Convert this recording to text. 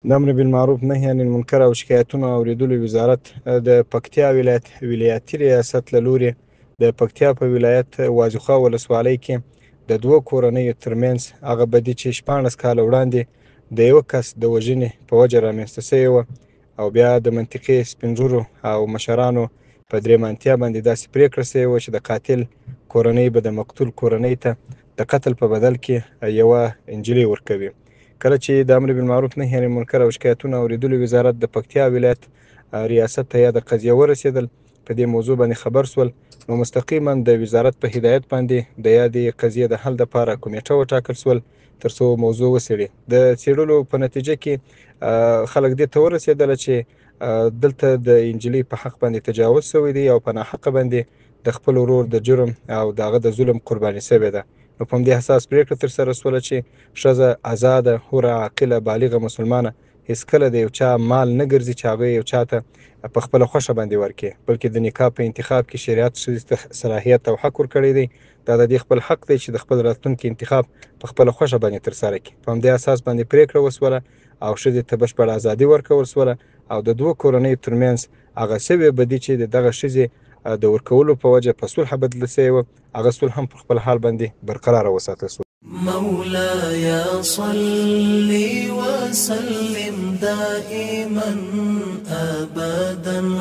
د امر بالمعروف نهی عن المنکر او شکایتونو اوریدلو وزارت د پکتیا ولایت ولایتي ریاست له لوري د پکتیا په ولایت وازیخوا ولسوالۍ کې د دوو کورنیو ترمنځ هغه بدي چې 16 کاله وړاندې د یو کس د وژنې په وجه رامنځته شوې وه او بیا د منطقې سپینږیرو او مشرانو په درېمانتیا باندې داسې پرېکړه شوې وه چې د قاتل کورنۍ به د مقتول کورنۍ ته د قتل په بدل کې یوه نجلۍ ورکوي. کله چې د امر بالمعروف نهی عن المنکر او شکایتونو اوریدلو وزارت د پکتیا ولایت ریاست ته یاده قضیه ورسېدل، په دې موضوع باندې خبر شول، نو مستقیما د وزارت په هدایت باندې د یادې قضیې د حل لپاره کمیټه وټاکل شول ترڅو موضوع وڅېړي. د څېړلو په نتیجه کې خلک دې ته ورسېدل چې دلته د انجلۍ په حق باندې تجاوز شوی دی او په ناحقه باندې د خپل ورور د جرم او د هغه د ظلم قرباني شوې ده. نو په همدې اساس پرېکړه ترسره شوله چې ښځه ازاده، حره، عاقله، بالغه مسلمانه هیڅکله د یو چا مال نه ګرځي چې هغه یو چا ته په خپله خوښه باندې ورکړي، بلکې د نکاح په انتخاب کې شریعت ښځې ته صلاحیت او حق ورکړی دی. دا د دې خپل حق دی چې د خپل راتلونکي انتخاب په خپله خوښه باندې ترسره کړي. په همدې اساس باندې پرېکړه وشوله او ښځې ته بشپړه ازادي ورکول شوله او د دوو کورنیو ترمنځ هغه شوې بدي چې د دغه ښځې د ورکولو په وجه په صلح بدله شوې وه، هغه صلح هم پر خپل حال باندې برقراره وساتل شوه. مولاي صل وسلم دائما أبدا.